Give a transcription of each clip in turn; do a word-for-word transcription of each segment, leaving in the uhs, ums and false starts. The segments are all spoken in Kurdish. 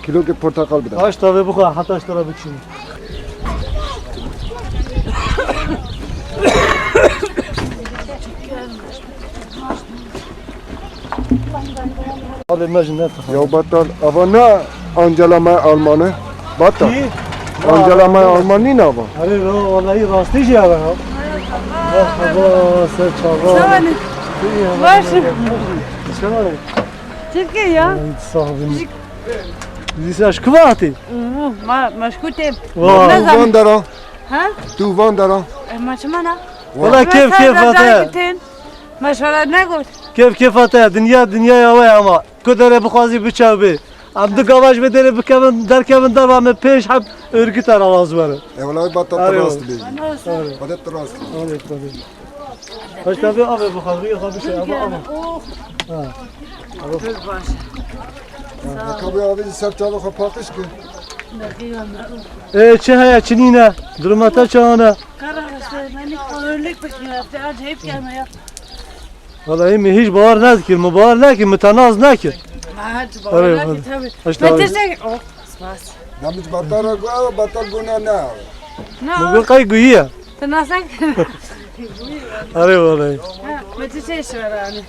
Kîlokê porteqal bide. Aş tavê bixwe, heta ji te re bikişînim. Alê me ji ne Ya batal, ava ne Angela me Almanı? Batal. Kî? Angela me Alman nîn ava? Erê, no, wallahî rastî jî ava ya. Merhaba, ser çava. Şevanê. Baş. Şevanê. Çirkê ya. Sağ olun. Zî sen ji ku hatî? Ma, ma ji ku tên? Wa. Tu van dera. Ha? Tu van dera. E, ma çima na? Wala kêf kêfa te. Ma şara negot. Kêf kêfa te. Dinya, dinyaya we ama. Ku derê bixwazî biçe bê. Em du gava ji vê derê bikevin, derkevin derva me pênc heb örgüt ara waz were. E, wala batal te rast bêjî. Erê. Batal te rast bêjî. Erê, erê. Heşta vê avê bixwe, vê xwe bişe, ava, ava. Oh. Ha. Pir baş. Ha, neka vê avê ser çavê xwe paqij kir. Ê, çi heye, çi nîne? Duruma te çawa ne? Kara işte, beni ağırlık bekliyor. Acayip gelme ya. Vallahi min hîç bawer nedikir, min bawer nekir, min te nas nekir. Ha, hiç bawer nekir, tabii. Heşta vê. Betir çek. Oh, spas. Demî ji batal re got, batal guna ne. Na. Min got qey guhiye. Tu nas nekir. Erê wallahî. Ha, me çi şey şiwere anî.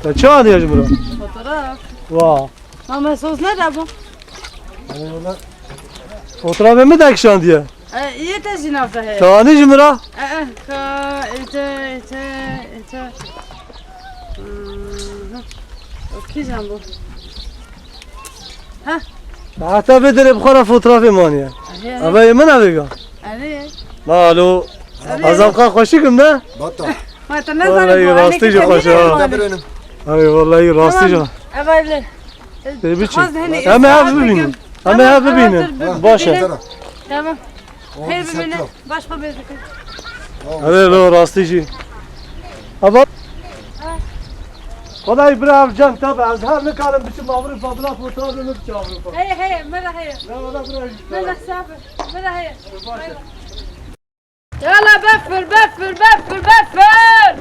Te çi aniye ji min re? Fotoğraf. Wa. Ma me soz ne de bu? Erê wallahî. Fotoğrafê min de kişandiye. E, yê te jî nav de heye. Te anî ji min re? E, e, ka, ete, ete, ete. Hmm, o kîjan bu? Ha? Heta vê derê bi xwe re fotoğrafê maniye. Erê, erê. Eve yê min e vêga. Erê. Ma alo. Erê. Ez em xwe xweşik im ne? Bata. Ma te ne zanî bu? Vallahi rastî jî xweş e. Te birênim. Ay vallahi rastî jî. Tamam. Eve le. Te biçî. Em ê hev bibînin. Em ê hev bibînin. Baş e. Tamam. Heyr bibîne. Baş xwe bêzike. Erê lo rastî jî. Ava. Xwedayê bira ev cem tabi ez her nikarim biçim Avrupa, bila fotoğrafê min biçe Avrupa. Heye, heye, me re heye. Ne wala bira jî. Me re safi. Me re heye. Baş e. Yala befir, befir, befir, befir.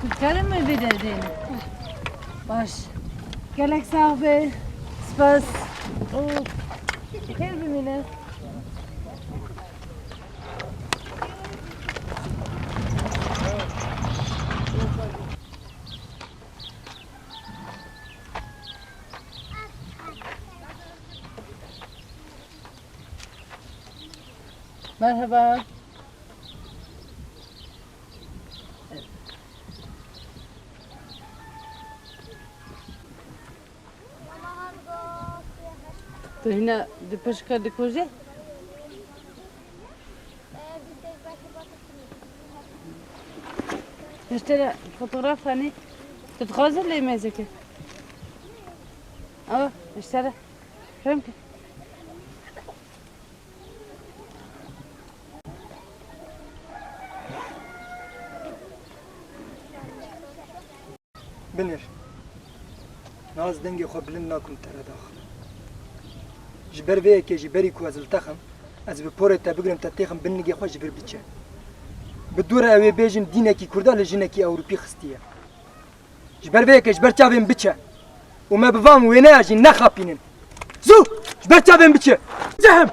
Tu dikarim min vê derdê ne? Baş. Gelek sax be. Spas. Û xêr bimîne. Merhaba. Tu hîna di pişka dikujê? Ji te re fotograf henî? Tu dixwazî lê mêzeke? Ew, ji te re. Kerem ke. Binêr. Niha ez dengê xwe bilind nakim te re daxim. Ji ber vê yekê jî berî ku ez li te xem, ez bi porê te bigirim te têxim bin nigê xwe ji vir biçe. Bi dû re ew ê bêjin dînekî Kurda li jinekî Ewropî xistiye. Ji ber vê yekê ji ber çavên biçe û me bi van wêneya jî nexapînin. Zû! Ji ber çavên biçe! Cehem!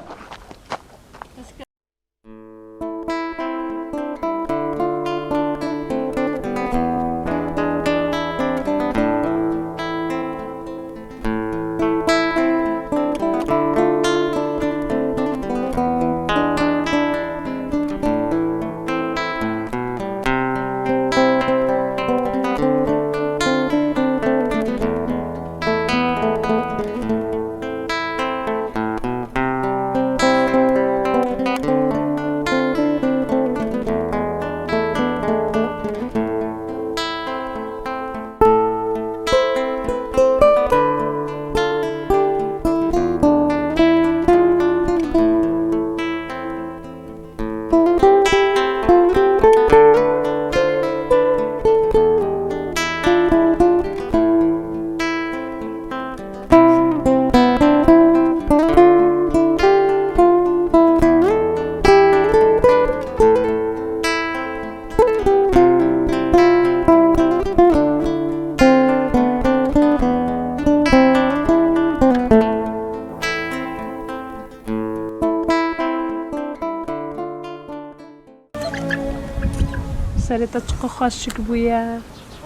Serê te çiqo xweşik bûye,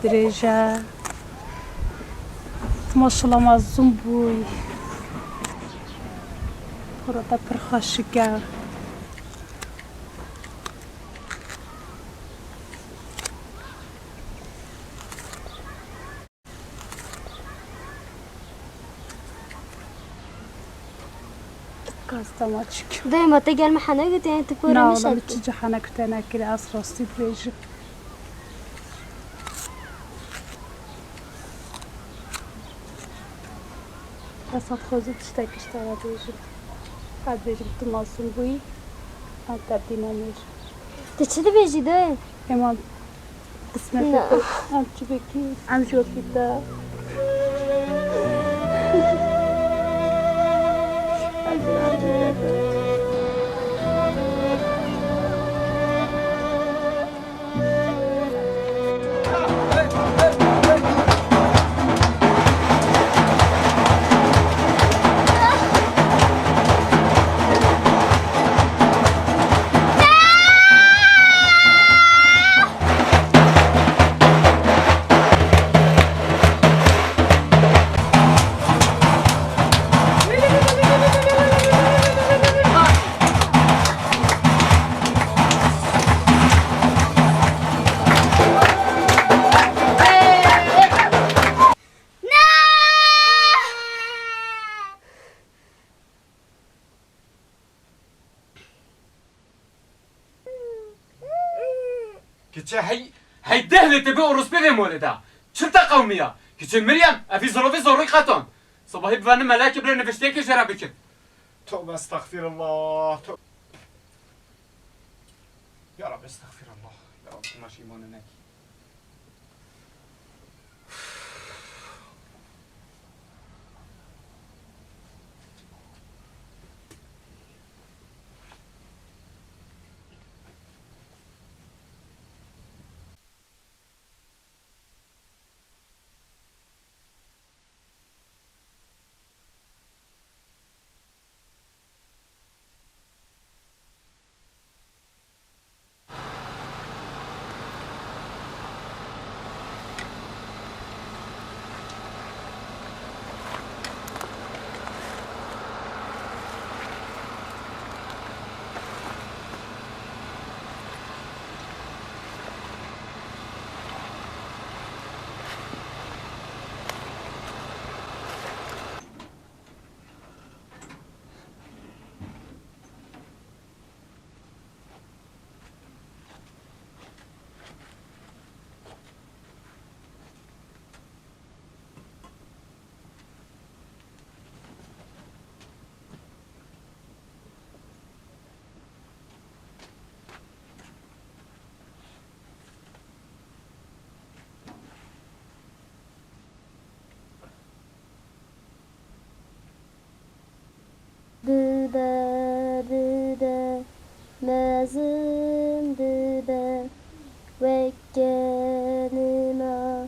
dirêj e. Maşallah mezûn bûy. Xora te pir xweşik e. Gaz dema çik. Dayê, ma te gel me hene gotiye, tu pore Na, wala nişat min çi cihane kute nekiri, ez rastî dibêjim. Ez hat xwezî tiştek ji te re bêjim. Ez bêjim tu masûm bûyî, ez te dîna mêr. Tu çi dibêjî dayê? Ema Qismetê Na. Xwe, em çi bikî, em jî wekî te. Em jî wekî te. Kiçe hey, hey deh lê te bi orospê vê molê de. Çi te qewmiya? Kiçe Meryem, evî zorovî zorî qeton. Sabahî bivenim melekê bire nivişteyekê jê re bikin. Tövbe estağfirullah. Tö-, Ya Rabbi estağfirullah. Ya Rabbi maş imanı nek. Dibe, dibe, mezin dibe. Genê me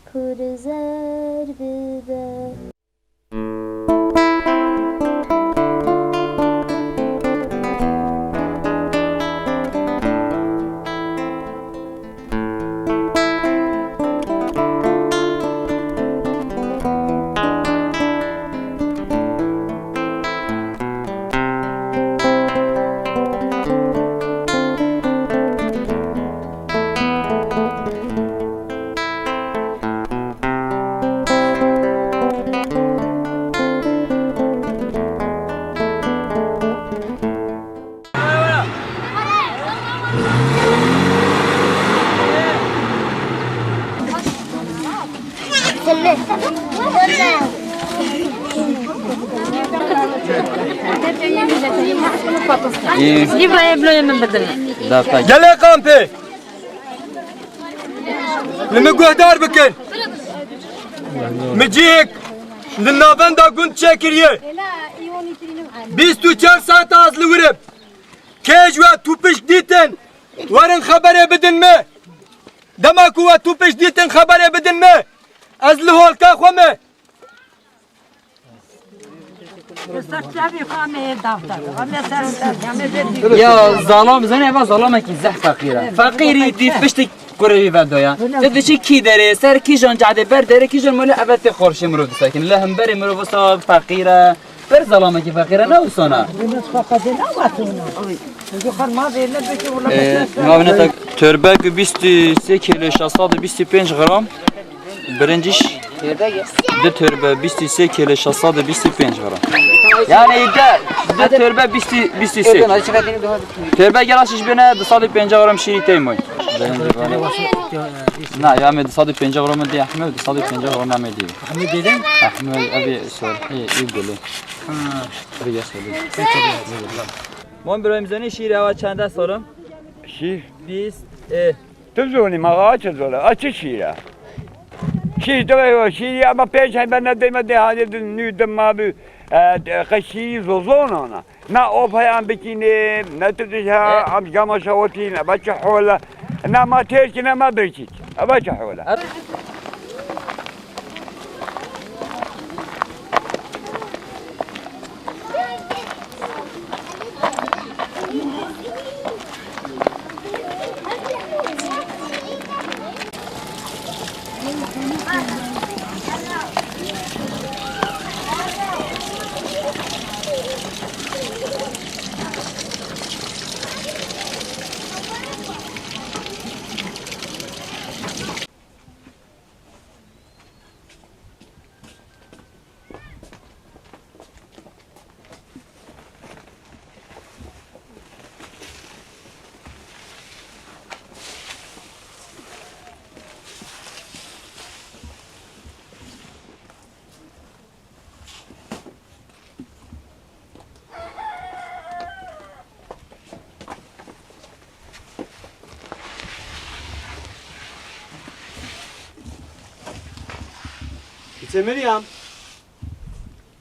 pir zer bibe. Î- Lîvreyê bloyê min bidin. Gelê kampê. Li min guhdar bikin. Min cihek li navenda gund çêkiriye. Bîst û çar saeta ez li wir im. Kê ji we tûpişk dîtin, werin xeberê bidin me. Dema ku we tûpişk dîtin, xeberê bidin me. Ez li holka xwe me. Ser çavê xwe em ê dawtar. Em ê ser ser, em ê vê dî. Ya zalam, zene eva zalamekî zeh feqîr e. Feqîrî dî piştî kurê wî vedoya. Te diçî kî derê, ser kîjan cadê ber derê, kîjan mole eve tê xorşê mirov disekine. Li hemberê mirov wisa feqîr e. Ber zalamekî feqîr e, ne wisa ne. Dêne feqîr e, ne wisa ne. Ee, navine te törbek bîst û sê kilo şeş sed û bîst û pênc gram. Birinciş. Di torbe bîst û sê kêlê şeş sed û bîst û pênc gram. Yani de, di torbe bîst, bîst û sê. Torbe gela şiş bine du sed û pêncî gram şîrî tey moy. Na, ya me du sed û pêncî gram diye Ahmet, du sed û pêncî gram me diye. Ahmet dedin? Ahmet abi sor, e, iyi gülü. Ha. Abi ya söyle. Mon bro, em zane şîrê ava çende sorum? Şîr? Bîst, e. Tu zonî ma a çi zole? A çi şîr e? Şîr, tu ve şîr ya, ama pênc heybe ne deme de hadi dün nü de ma bi, e, de, qe şîr zozon ana. Na o payan bikînim, ne tu de ha, e, am gama şawotîn, aba çi hol e. Na ma têr ki, ne ma birçîk. Aba çi hol e. E, Kiçe Meryem.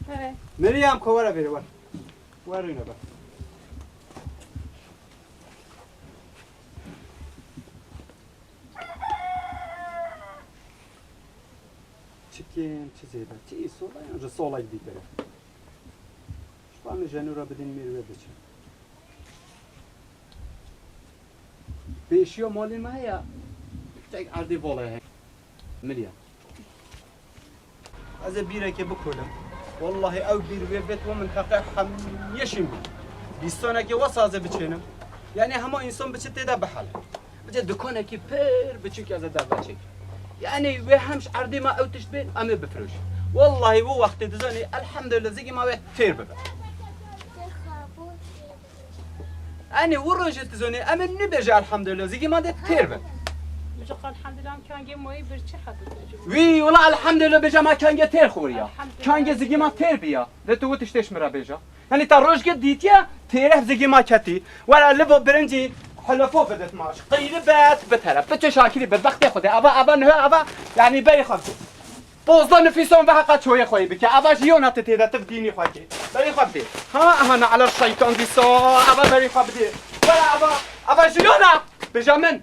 He. Meryem, ko were bêre, wer. Wer rîne be. Çi kêm, çi zêde, çi îsola yan ji solek bîtir e. Ji xwe min jenû re bidin mêr wê biçin. Pêşiya malê me heye, tek erdê vala heye. Milya. Ez ê bîrekê bikolim. Wellahî ew bîr wê bêt we min teqe hemiyê şîn bû. Bîstanekê wesa ez ê biçênim. Yanî hema însan biçe tê de bihele. Biçe dikanekî pir biçûk ez ê derve çêkim. Yanî wê hem ji erdê me ew tişt bên, em ê bifirojin. Wellahî wê wextê dizanî, elhamdulillah, zikî ma wê têr bibe. Enê wê rojê tu zonê, em ê nû bêje elhamdulillah, zikî ma dê têr be. Biçe elhamdulillah, em kangê moyî bir çi hebe bêje. Wî, wela elhamdulillah bêje ma kangê têr xoriya. Elhamdulillah. Kangê zikî ma têr biya. De tu wê tiştê ji min re bêje. Yanî te rojgê dîtiye, têreh zikî ma ketî. Were livo birincî helefo bidit ma. Qîri bet, bi teref. Biçe şakirî bi bextê xwe de. Ava, ava, niha ava. Yanî berî xwe. Pozda nifîsan ve heqa çoyê xwe yê bike. Ava jiyona tu tê de tu dînî xwe kê. Berî xwe bidê. Ha, aha ne ala şeytan dîsa. Ava berî xwe bidê. Were ava, ava jiyona. Bêje min.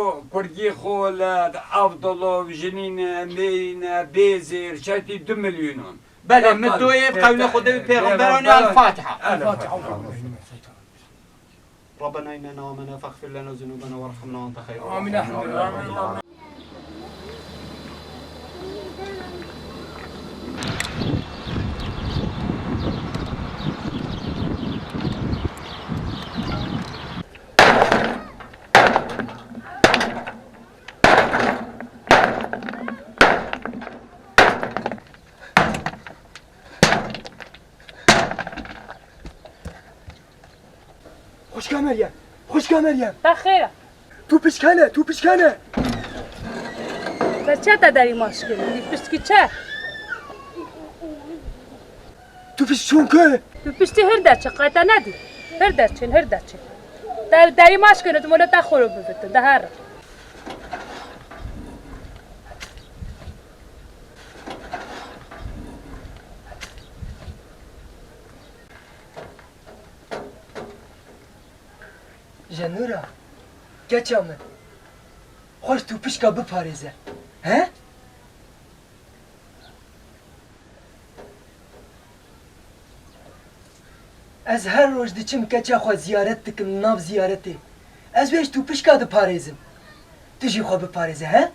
Ro kurgî xo le Abdullah jinîne, mêrîne, bêzêr, şertî du milyonon. Belê, min doyê bi qewlê Xwedê û pêxemberanê. Pêxember. El-Fatiha. El-Fatiha. ربنا إننا آمنا فاغفر لنا ذنوبنا وارحمنا وأنت خير الراحمين. آمين. Xwişka Meryem! Xwişka Meryem! Te xêr e? Tu pişkane, tu pişkane! Te çi te derî maç kirin? Dî piştkî çi? Tu pişt çûn ku? Tu piştî hir derçe, qay te nedî. Hir derçin, hir derçin. Te derî maç kirin, tu mole te xoro bibitin, de her. Jenûra, keça min, xweş tu pişka biparêze, he? Ez her roj diçim keça xwe ziyaret dikim nav ziyaretê. Ez wê ji tu pişka diparêzim. Tu jî xwe biparêze, he?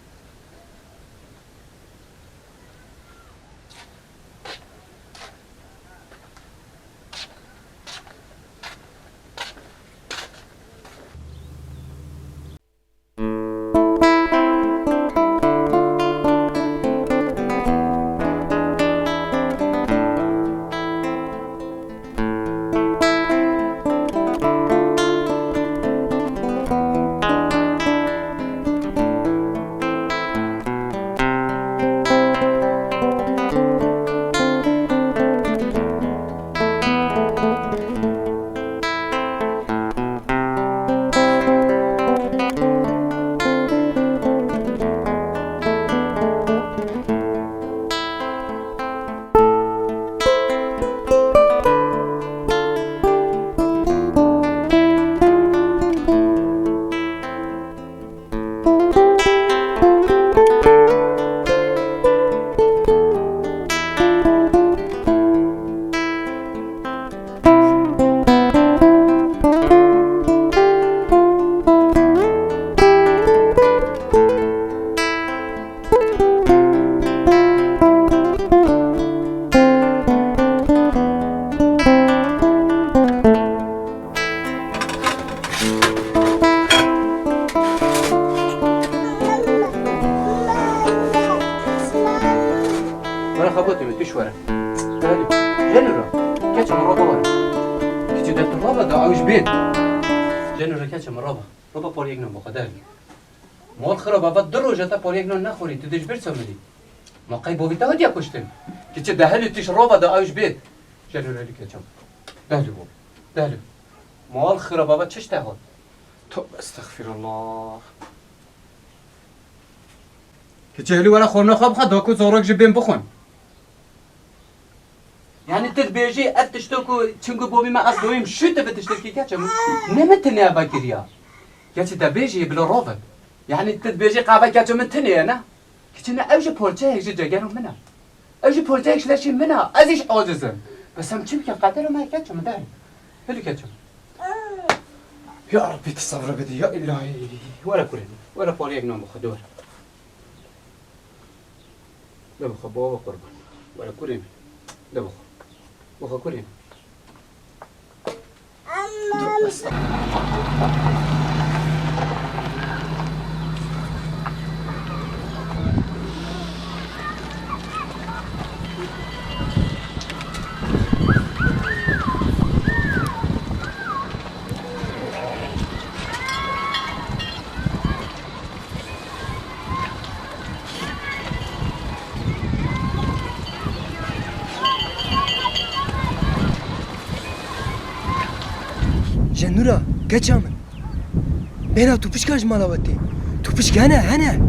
Xebotê min, tu ji were. Dali. Jenura. Keçe min rava were. Kiçê de tu rava da ew ji bên. Jenura keçe min rava. Rava pariyek nan bixwe dali. Mal xirab ava du roja te pariyek nan nexwarî, tu dê ji bir çamirî. Ma qey bavî te hatiye kuştin. Kiçê de helî tu ji rava da ew ji bên. Jenura li keçe min. Dali bo. Dali. Mal xirab ava çi ji te hat. Tövbe estexfirullah. Kiçê hilî were xwarina xwe bixwe, da ku zarok ji bên bixwin. Yani tu dibêjî ev tişto ku çingu bobî me ez doyim şû tu bi tiştekî keçe min. Ne min tine eva kiriya. Keçê te bêjî bila rovin. Yani tu dibêjî qave keçe min tine ye ne? Kiçê ne ew ji porçeyek ji cegero min e. Ew jî porçeyek ji leşê min e. Ez jî aciz im. Bes em çi bikin? Qedera me yek e, çi min der. Hilî keçim. Ya Rabbî, tu sebr bidî, ya Îlahî. Were kurê min. Were pariyek nan bixwe, were. De bixwe, baba qurban. Were kurê min. De bixwe. Bixwe kurê min. Jenûra, keça min. Bêhna, tu pişka ji mala we tê. Tu pişk hene, hene.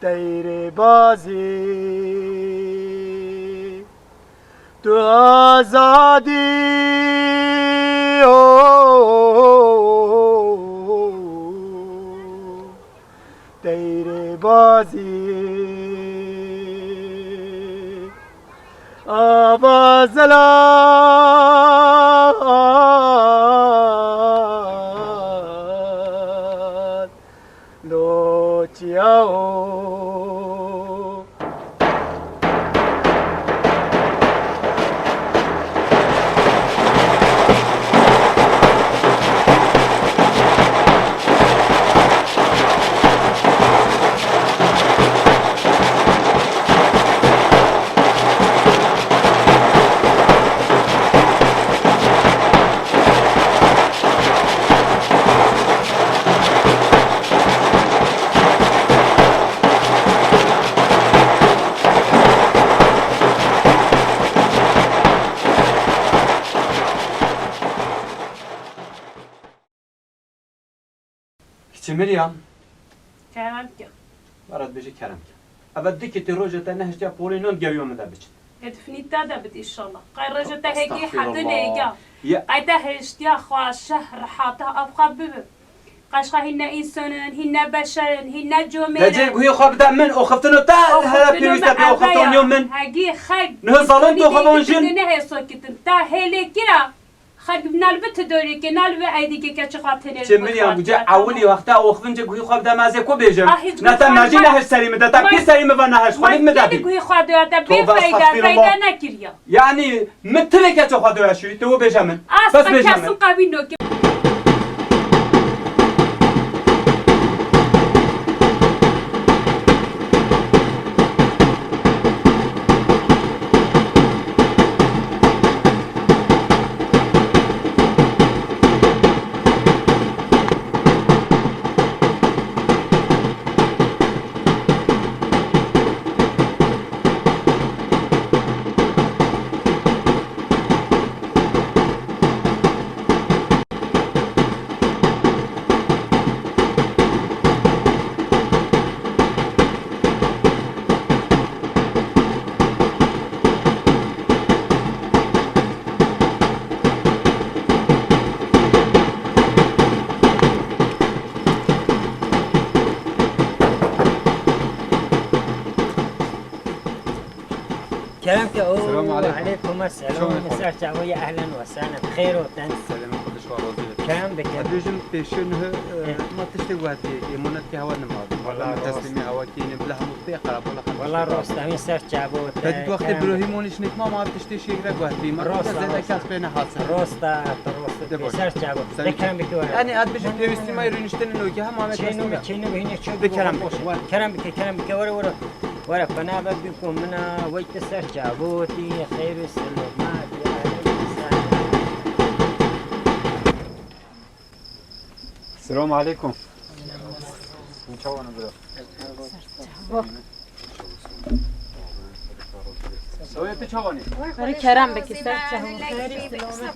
Teyrê bazî, tu azadî, o, teyrê bazî, ava zelal. Loçiya o. Kiçê Miryam. Kerem ke. Were dibêje kerem ke. Eve du kitê roja te nehiştiya polê non gewiya min de biçin. Ge difinî te de bit înşallah. Qey roja te hêgî Estağfirullah. Hetinê ya. Ya. Qey te hiştiya xwe şeh rihata ev xwe bibi. Qeşqa hîn ne însan in, hîn ne beşer in, hîn ne comêr in. Decê guhê xwe bide min, oxiftina te here pêwîst e bê oxiftina min. Hegî xelk. Niha zalim tu xwe ban jin. Ne hêso kitin. Ta hêlê kira. Xelk nal bi tu dorê ke, nal bi eydî ke keçi xwe tenê. Çi min ya, bu ce ewilî wexta oxivin ce guhî xwe bide mezê ku bêjim. Ah, hiç ne te guhî mecî xwe nehişt serî min de, te pî serî min ve nehişt xwe min bide bî. Guhî xwe de te bê feyda, feyda nekiriya. Yani, min tirê keçi xwe doya şû, tu bêje min. Bes bêje min. Kesin qevî noke. Selam ki, o, Selamun aleyküm. Aleyküm selam. Şomeyn xwe. Ser çawa ye, ehlen ve sehlen. Xeyr oten. Selamê Xwedê ji we razî be. Kerem bike. Ez bêjim pêşiya nihe, e, He. ma tiştê guhetî, ê monet ki hewa nima. Wala Madem rost. Teslîmê hewa kîne, bila hemû pê qerab, wala xelk Wala pê rost, qerab. Em ser çawa te. Te dît wextê kerem Birahîm bike. Wan îş nekma, ma tiştê şêkre guhetî. Ma Rost, te zêde rost. Kes pê nehase. Rost, rost. De baş. Ser çawa. Sen De kerem bike were. Yani, ez bêjim pêwîstî ma rûniştinê nokê, hema me Çê nokê, teslîme. Çê nokê, hinek çê De kerem nokê. bike. Kerem bike, kerem bike, were, were. Were, pena be biko mina, wey te ser çavotî, xeyr û selamet, ya Rebbi, sen. Selamun aleyküm. Hûn çawan in bira? Sawê, tu çawan î? Were kerem bike, ser çavotî.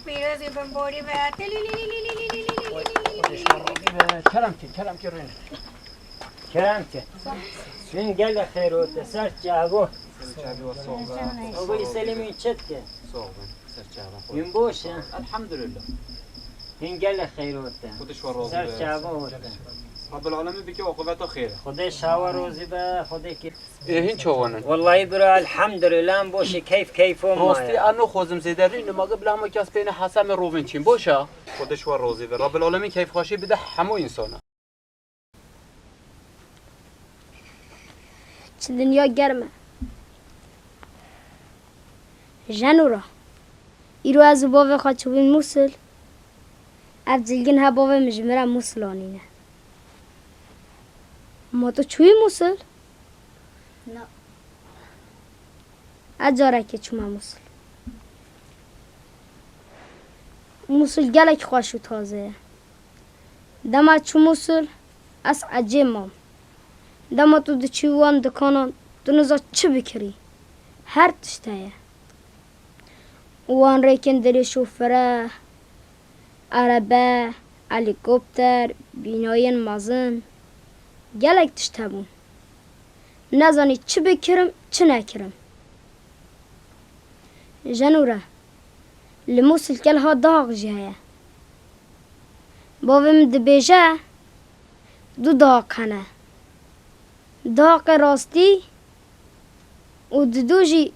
Pîrozî bin, borî be. Kerem ki, kerem ki rûne. Kerem ke. Hûn gelek xêr û te ser çawo. Ser çavê we sax be. Oxir Selimî çi dike? Sax be. Ser çavê xwe. Hûn boş e? Elhamdülillah. Hûn gelek xêr û te. Xwedê ji we razî Ser be. çawo te. Rabbil alemîn bike aqibeta xêr e. Xwedê ji we razî be, Xwedê ki. Ê, hûn çawan in? Wellahî bira, elhamdülillah, em boş e, keyf keyfo ma Rastî ye. ez nexwazim zêde rûnim, ma bila hema kes pê nehase, em ê rovên çîn. Boş e? Xwedê ji we razî be. Rabbil alemîn keyfxweşî bide hemû însana. Çi dinya germ e. Jenûra. Îro ez û bavê xwe çûbûn Mûsil. Ev cilgin he bavê min ji min re Mûsil anîne. Ma tu çûyî Mûsil? Na. Ez carekê çûme Mûsil. Mûsil gelek xweş û taze ye. Dema çû Mûsil, ez ecêb mam. Dema tu diçî wan dikanan, tu niza çi bikirî. Her tişt heye. Û wan rêkên dilê şofere, erebe, helîkopter, bînayên mezin, gelek tişt hebûn. Nezanî çi bikirim, çi nekirim. Jenûre, li Mûsil kel ha dahaq jî heye. Bavê min dibêje, du dahaq hene. Dahaqê rastî û didu jî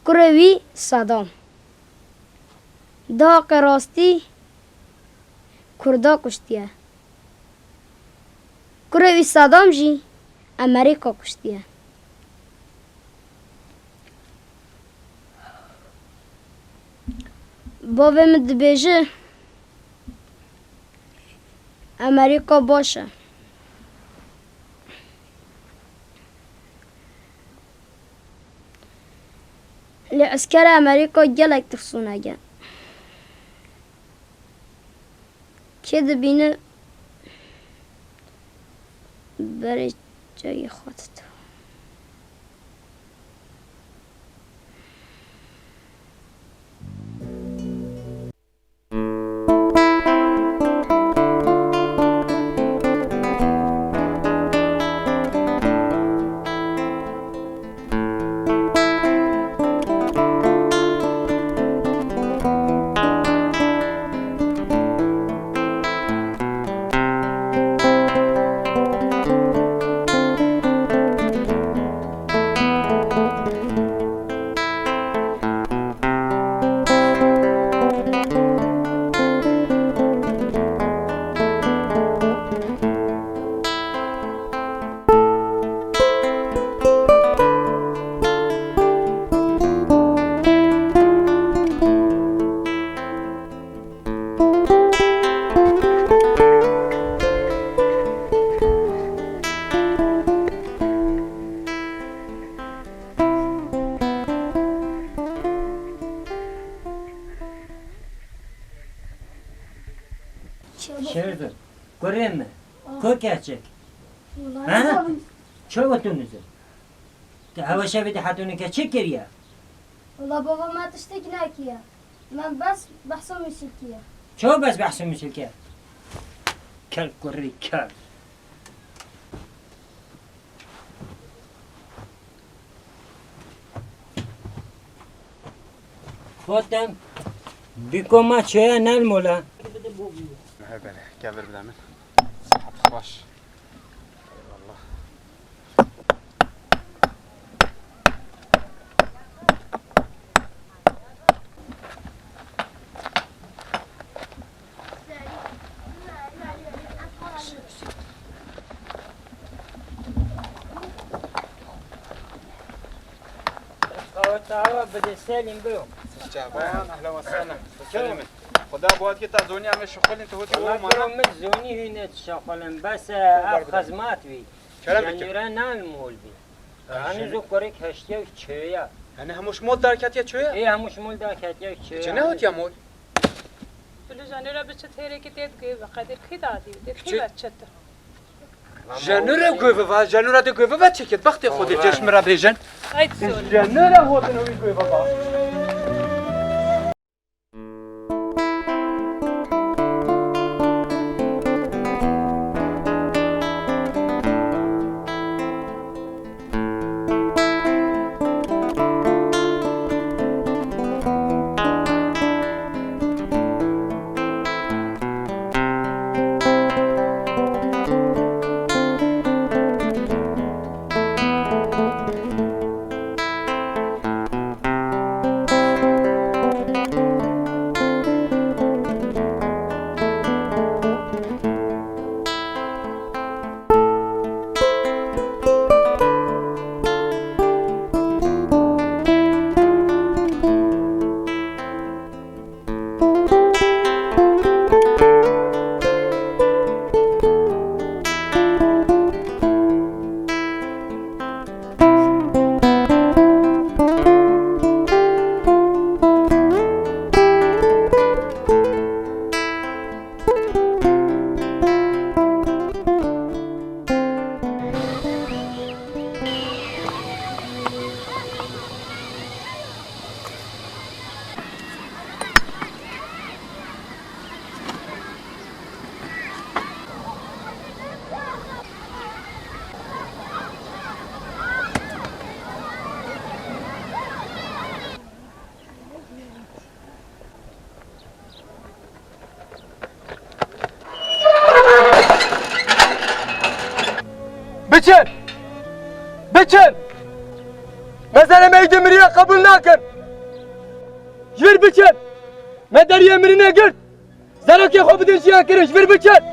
kurê wî Sedam. Dahaqê rastî Kurda kuştiye. Kurê wî Sedam jî Amerîka kuştiye. Bavê min dibêje, Amerîka baş e. Lê eskerê Amerîka gelek tirsûnek e. Kê dibîne berê çavê xwe dide. Şêrdir. Kurê min. Ko keçik. Ha? Çawa tu nizir? Te hewa şevê de hetûnike çi kiriye? Wala bava me tiştek nekiye. Me bes behsa mûsîkî ye. Çawa bes behsa mûsîkî ye? Kel kurê kel. Xotem, bîko ma çaya nel mola. He belê, kevir bide min. Sihet xweş. Eyvallah. Teala bide Selîm biro. Çavan, ehlen ve sehlen. Selîm. Xuda bi we dike ta zonî em ê şixulin tu hotî. Wala biro min zonî hûn ê dişixulin, bes e, ev xizmat bî. Kerem bike. Cenûre nayê mol bî. Hanî zû kurek heştiye çêya. Hanî hemû ji mol derketiye çêya? Ê, hemû ji mol derketiye çêya. Çi nehotiye mol? Bilo Cenûre biçit hêrekî tê digê bi qedir kî dadî, dê kî ve çit. Cenûre guve va, Cenûre de guve va çeket, bextê xwe de ceş min re bêjin. Ay, sorry. Cenûre hotin wî guve va. Biçin! Biçin! Me zere meyidê mirî qebûl nakin! Ji vir biçin! Me deriyê mirinê girt! Zarokê xwe bidin jiyan kirin, ji vir biçin!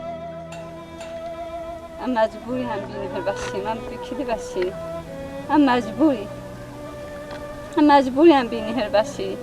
Em mecbûrî em bînî hilbexşîn, em bi kî dibexşîn? Em mecbûrî. Em mecbûrî em bînî hilbexşîn.